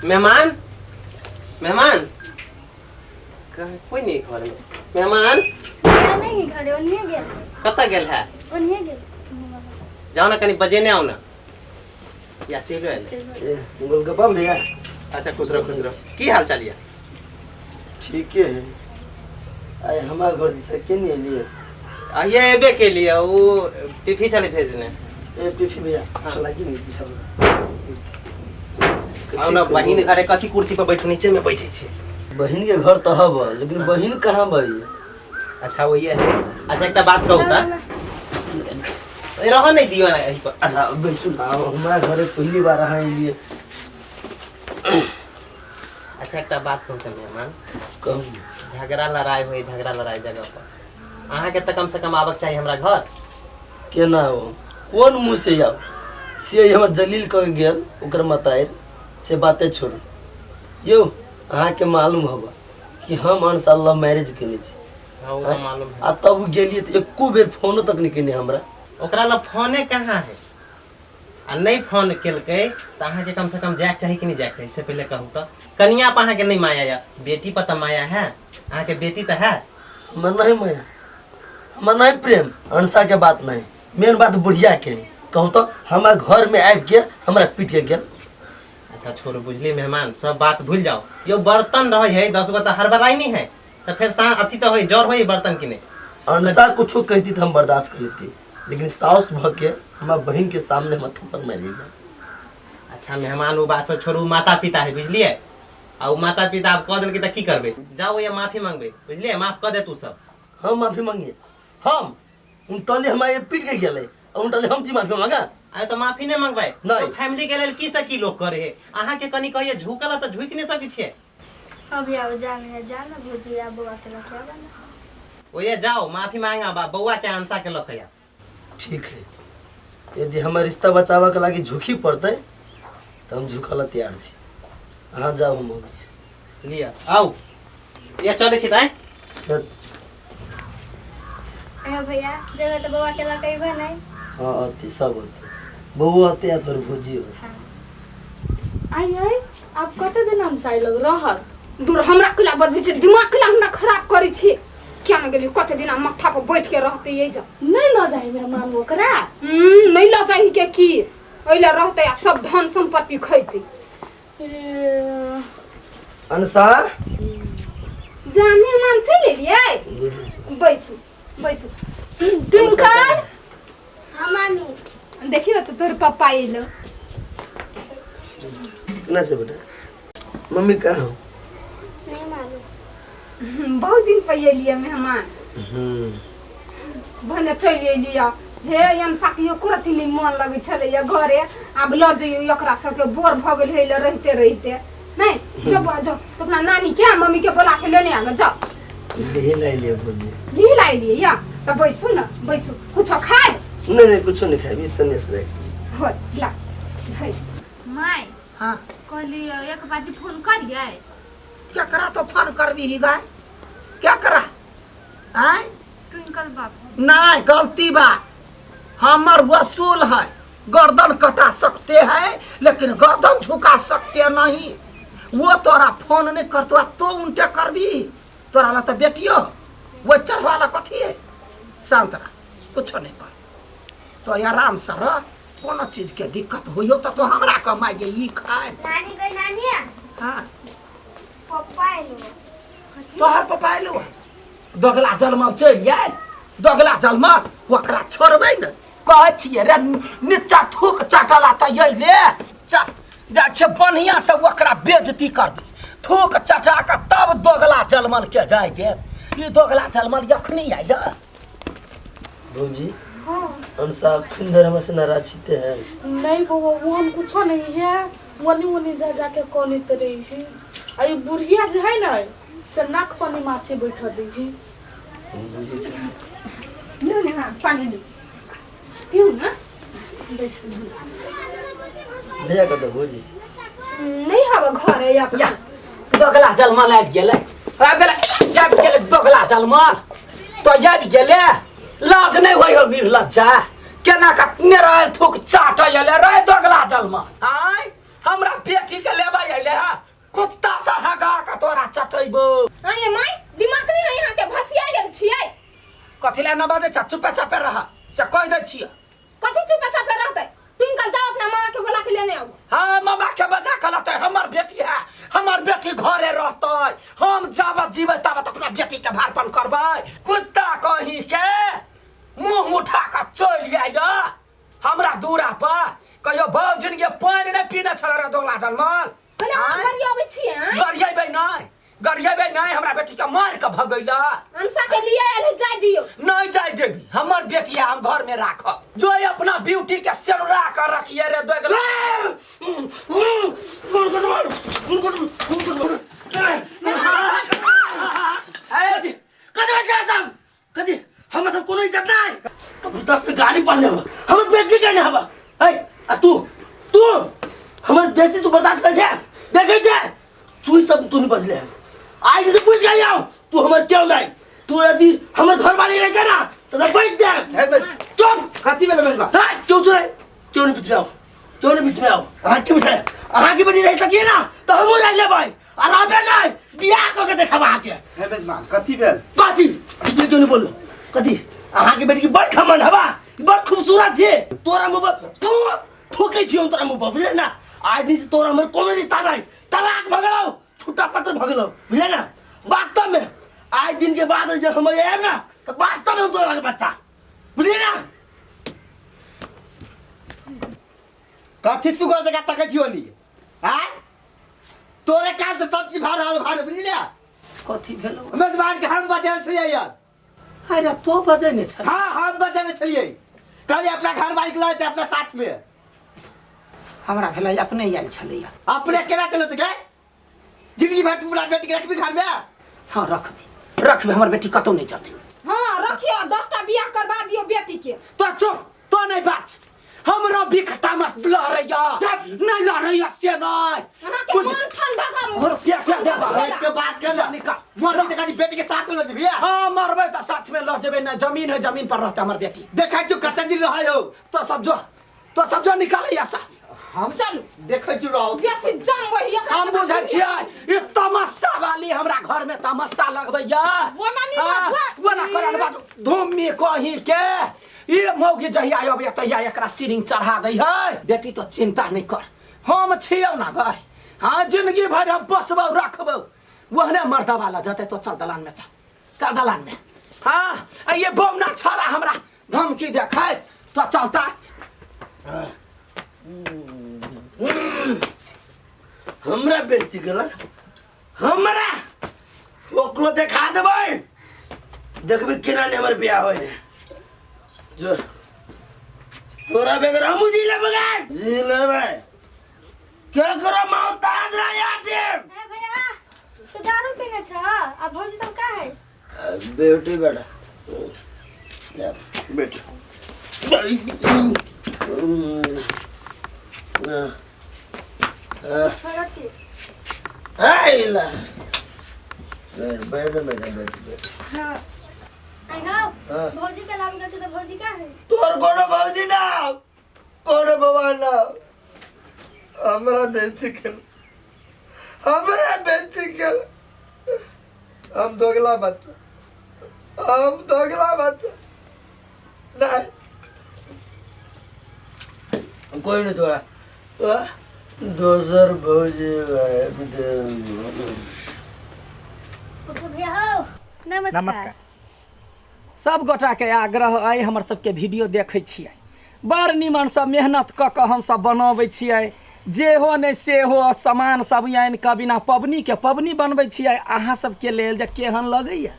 मेहमान, मेहमान, कहाँ कोई नहीं घर में? मेहमान भैया नहीं घरे, ओनिए गेल। कतऽ गेल है? ओनिए गेल। जाओ ना, कनी बजेने आओ ना, या चलि आयल। ए, गोलगप्पा भैया। अच्छा, खुश रहो, खुश रहो। की हाल चाल यऽ? ठीके है। आइ हमार घर दिशा के नहीं एलिए? आइए एबे के लिए, ओ पीफी चले भेजने। ए पीफी भैया। हाँ। चला कि नहीं पीछा? आओ ना, बहिन घरे कथी कुर्सी पर बैठू, नीचे में बैठे छी। बहिन के घर तो हब, लेकिन बहिन कहाँ भाई? अच्छा, वही है। अच्छा, एकटा बात कहू त, रह नहीं दियो ना एही पर। अच्छा, बैसू ना, हमारा घरे पहली बार अहाँ एलिए। अच्छा, एकटा बात कहू त मेहमान? कहू। झगड़ा लड़ाई होई, झगड़ा लड़ाई जगह पर अहाँके तऽ कम से कम आबक चाही हमरा घर। केना हो, कोन मुँह से आब? से हमर जलील कऽ के गेल ओकर मतारि, से बाते छोड़ू। यौ, अहाँके मालूम हब कि हम अनसार लव मैरिज केने छी। हाँ, वो तो मालूम है। आ तब गेलियै तऽ एको बेर फोनो तक नहि केने हमरा। ओकरा लग फोने कहाँ है? आ नहि फोन केलकै तऽ अहाँके कम से कम जायके चाही कि नहि जायके चाही, से पहिले कहू तऽ। कनिया पर अहाँके नहि माया यऽ, बेटी पर तऽ माया है? अहाँके बेटी तऽ है। हमर नहीं माया, हमर नहीं प्रेम। अनसा के बात नहीं, मेन बात बुढ़िया के है। कहू तो, हमार घर में आबि के हमरा पीट के गेल। अच्छा छोड़ू, बुझलिए मेहमान, सब बात भूल जाओ। यो बर्तन रहे है 10 गो तऽ हड़बड़ाई नहीं है तऽ फेर सा अथी तऽ होई, जर होई बर्तन कि नहीं? अनसा कुछो कहती तो हम बर्दाश्त कर लेती, लेकिन साउस भ के हमार बहन के सामने हम थप्पड़ मारि गेल। अच्छा मेहमान, वो बात सब छोड़ू, माता पिता है, बुझलिए? आ ओ माता पिता आब कऽ देलकै तऽ की करबै? जाओ या माफी मांगबै, बुझलिए? माफ कऽ दे तू सब। हम माफी मांगिए? हम उनटले हमारे पीट के गेलै, और उनटले हम छी माफी मांगा? अरे तऽ माफी नहि मांगबै? नहि। तो फैमिली के लेल की से की लोग करे है। अहाँके कनि कहिए झुकल तऽ झुकि नहि सकै छियै। अभी आओ, जान है, जान भौजी आ बौआ के लके आबा ना। ओये जाओ, माफी मांगा बा, बौआ के अंसा के लके आ। ठीक है, यदि हमर रिश्ता बचाबऽ के लागी झुकी पड़तै तऽ हम झुकऽ लए तैयार छी। अहाँ जाउ, हम अबै छी। लिअ, आउ, ये चलै छी ताई। तऽ अहाँ भैया जेबै तऽ बौआ के लके अइबे नहि? हाँ, अते सब अते, बौआ अते आ तोहर भौजी हो। हाँ। आई आई, आब कते दिन हम साई लग रहत? दूर, हमरा किला बदबी छै, दिमाग किला हमरा खराब करै छी। किया ने गेलियो? कते दिन माथा पर बैठ के रहते ये जा। नहीं लऽ जाही मेहमान ओकरा? नहीं लऽ जाही के की, ओइला रहते आ सब धन संपत्ति खैते। ए, अनसा। जा, मेहमान चलि एलियै, बैसू बैसू। ट्विंकल। हाँ मामी। देखी ना तो तोर पप्पा एलो। केना छै बेटा? मम्मी कहाँ हो? नहीं मालूम। बहुत दिन पर एलियै मेहमान। भने चलि एलियै। हे अनसा के एको रत्ती नहि मन लगै छलैया घरे, आब लऽ जइयौ एकरा सबके, बोर भऽ गेल है रहिते रहिते। नहीं जो बा, जो तो अपना नानी के आ मम्मी के बोला के लेने आगे जाओ। यही लाई लिया भौजी। ली लाई लिए या तो बैसू ना, बैसू। कुछो खाए? नहीं नहीं, कुछो नहीं खाए, इस सन्यास रहे। हो ला धइ। My. हाँ। कहली एक बाजी फोन करिए। क्या करा तो फोन करबी ही गाय? क्या करा आय? ट्विंकल बाबू। नहीं, गलती बा हमर, वसूल है। गर्दन कटा सकते हैं लेकिन गर्दन झुका सकते नहीं। वो तोरा फोन नहीं करतो आ तो उनटे करबी? तोरा ला तो बेटियो वो चढ़वाला कथी है? शांत रह, कुछो नहीं कर, तो आराम से रह। कोनो चीज के दिक्कत होइयो तो तो हमरा कमाई ई खाए। नानी गई, नानी। हाँ। पप्पा एलो। तोहर पप्पा एलो? दोगला जलमल चलि आयल, दोगला जलमल। ओकरा छोड़बै ने, कहै छियै रे, नीचा थूक चटला तऽ अयले। चल जाइ छियै, बढ़िआँ से ओकरा बेजती करबै थूक चटा कऽ, तब दोगला जलमल के जाय देब। ई दोगला जलमल अखनी आयल। भौजी। हाँ। अनसा अखन धरि हमरा से नाराज छिते है? नहीं बउआ, वहन कुछो नहीं है। वनी वनी जा जाके कनित रही है। आ ई बुढ़िया जे है ना, से नाक पानी माछी बैठा दी है। बुझै छी। लिउ ने, हाँ, पानी लिउ, पिउ ना, बैसू। भैया कतऽ भौजी? नहीं हवा घरे या। या, दोगला जलमल आबि गेलै, आबि गेलै, आबि गेलै दोगला जलमल तो आबि गेलै। लाज नहि होइ हो निर्लज्जा? केना कऽ नेरायल थूक चाटै एलै रे दोगला जलमल? आँय, हमरा बेटी के लेबै अयलै हँ? जइबो। आये माय दिमाग नहीं है यहाँ के भसिया गेल छियै। कथी ला न बाजै छ? चुपे चापे रह से कहि दै छियै। कथी चुपे चापे रहतै? ट्विंकल जाओ अपना मामा के बोला के लेने आओ। हाँ मामा के बजा के लतै, हमर बेटी है, हमर बेटी घरे रहतै, हम जाबत जीबै ताबत अपना बेटी के भारपन करबै। कुत्ता कहीं के मुंह उठा के चलि आइल हमरा दूरा पर, कहियो भौजिन के पानि नहि पीने छल रे दोगला जनमल। पहिले अहाँ गरियाबै छियै आँय? गरियेबै नहि, गरियेबै नहि, हमरा बेटी के मारि के भगैला। अनसा के लिए आयल है, जाय दियौ। नहीं जाय देबी, हमर बेटी है, हम घर में राखब। जो अपना ब्यूटी के सेनुरा कर रखिए रे दोगला। कथी कथी बच्चा सब कथी हमर सब कोनो इज्जत नहीं। तू 10 गाड़ी पर लेब हमर बेइज्जती करने हबा। ए आ तू तू हमर बेइज्जती तू बर्दाश्त कर छे? देखै छे तू सब तू नहीं बजले आज से पूछ के आओ तू हमर क्यों नहीं। तू यदि हमर घर वाली रह ना तो बैठ जा। चुप कथी भेल बा? हां क्यों चुरे क्यों नहीं बीच में आओ, क्यों नहीं बीच में आओ। अहाँ क्यों छै? अहाँ के बेटी रह सकिए ना तो हमहू रह लेबै आ रहबे नहीं बियाह क के देखब अहाँ के। हे बेजमान कथी भेल? कथी बीच में क्यों नहीं बोलू? कथी अहाँ के बेटी की बड़ घमंड हवा, बड़ खूबसूरत छे। तोरा मुंह पर तू थूकै छियौ तोरा मुंह पर, बुझले ना? आज दिन से तोरा हमर कोनो रिश्ता नहीं, तलाक भ गेलौ, छुट्टा पत्र भ गेलौ, बुझले ना? वास्तव में आज दिन के बाद जब हम आएब ना तो वास्तव में हम तोरा के बच्चा, बुझले ना? कथी सुगर जगह तकै छियो नी? आँ तोरे काल तऽ सब चीज भऽ रहल घर, बुझलियै? कथी भेलौ? मेजबान के हम बजेने छलियै यार। अरे तो बजेने छल? हाँ हम बजेने छलियै, कहलियै अपना घर वाली के लऽ जेतै अपना साथ में। हमरा भेलै अपने आयल छलैया। अपने केना चलत गे? जिंदगी भर तू अपना बेटी के रखबी घर में? हाँ रखबी रखबी, हमर बेटी कतौ नहीं जतै। हाँ रखियो, 10टा बियाह करवा दियो बेटी के। तो चुप तो नहीं बाज, हमरा बिखता मस्त लहरैया नहीं लहरैया से नहीं। अहाँके मन ठंडा कर और पेट देबा के बात कर जा निकाल। मरबी त खाली बेटी के साथ में ल जेबी। हाँ मरबै त साथ में ल जेबै ना, जमीन है जमीन पर रहतै हमर बेटी। देखै छियौ कते दिन रहै हो। तो सब जो तो सब जो निकालै ऐसा हम चलू देखै छियौ रहो बेसी जम वही। हम बुझै छियै ई तमाशा वाली हमरा घर में तमाशा लगबैया। वना करन बाजू धूमि कहीं के ई मौगी जहिया अबैया तहिया एकरा सिरिंग चढ़ा दै है। बेटी तो चिंता नहीं कर, हम छियौ ना गए। हाँ जिंदगी भर हम पोसबौ रखबौ, ओहने मर्दवा ल जतै तो चल दलान में, चल चल दलान में। हाँ ये बौना छोरा हमरा धमकी देखै तो चलता। हमरा बेइज्जती केलक, हमरा ओकरो देखा देबै, देखबै केना ने हमर बियाह होय। जो तोरा बगैर हमहू जी लेबै, जी लेबै। क्या करो मोहताज रह टीम। ए भैया तो दारू पीने छ आ भौजी सब का है? बेटी बेटा बेटी बैठ बैठ बैठ बैठ। हां आई हो भौजी के नाम के त भौजी का है? तोर कोनो भौजी ना कोनो भगवान ना, हमरा बेइज्जती केल, हमरा बेइज्जती केल। हम दोगला बच्चा, हम दोगला बच्चा नहीं कोई नहीं तोरा दोसर भौजी। नमस्कार सब गोटा के आग्रह अइ हमर सबके वीडियो देखै छियै, बड़ निमन सब मेहनत कऽ कऽ हमसब बनबै छियै, जे हो नहि से हो सामान सब आनि कऽ बिना पबनी के पबनी बनबै छियै अहाँ सबके लेल जे केहन लगैया।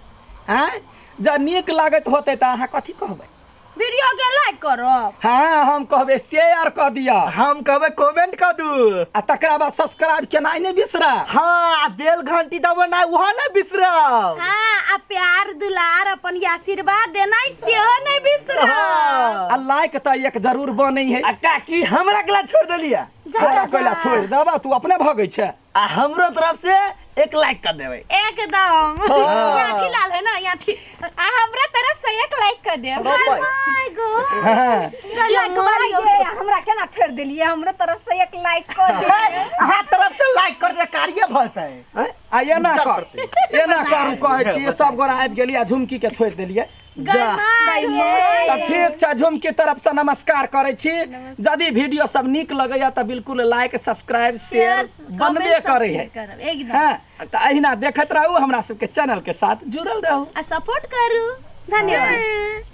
आँय जँ नीक लागैत होतै तऽ अहाँ कथी कहबै? वीडियो के लाइक करब। हाँ हम कहबै शेयर कऽ दिअ, हम कहबै कमेंट कऽ दू, आ तकरा बाद सब्सक्राइब केनाइ नहि बिसरब। हाँ बेल घंटी दबेनाइ ओहो नहि बिसरब। हाँ आ प्यार दुलार अपन आशीर्वाद देनाइ सेहो नहि बिसरब। आ लाइक तऽ एक जरूर बनै है। आ काकी हमरा केला छोड़ देलियै? तोरा कोइला छोड़ देबा, तू अपने भगै छै। आ हमरो तरफ से एक लाइक कर देबै। एकदम। यहाँ लाल है ना यहाँ। आ हमरा तरफ से एक लाइक कर देब। My God. हाँ। Like Mario. ये हमरा केना छोड़ देलिए, हमरा तरफ से एक लाइक कर दे। अहाँ तरफ से लाइक कर दे कार्य भलतै। आ एना कर, एना करू कहै छी, सब गोरा आबि गेलियै आ झुमकी के छोड़ि देलियै। तऽ ठीक छै, झुमकी तरफ से नमस्कार करै छी। यदि वीडियो सब नीक लगैया तऽ बिल्कुल लाइक सब्सक्राइब शेयर बनबे करै है। एकदम। हाँ, तऽ अहिना देखैत रहू, हमरा सबके चैनल के साथ जुड़ल रहू आ सपोर्ट करू। धन्यवाद।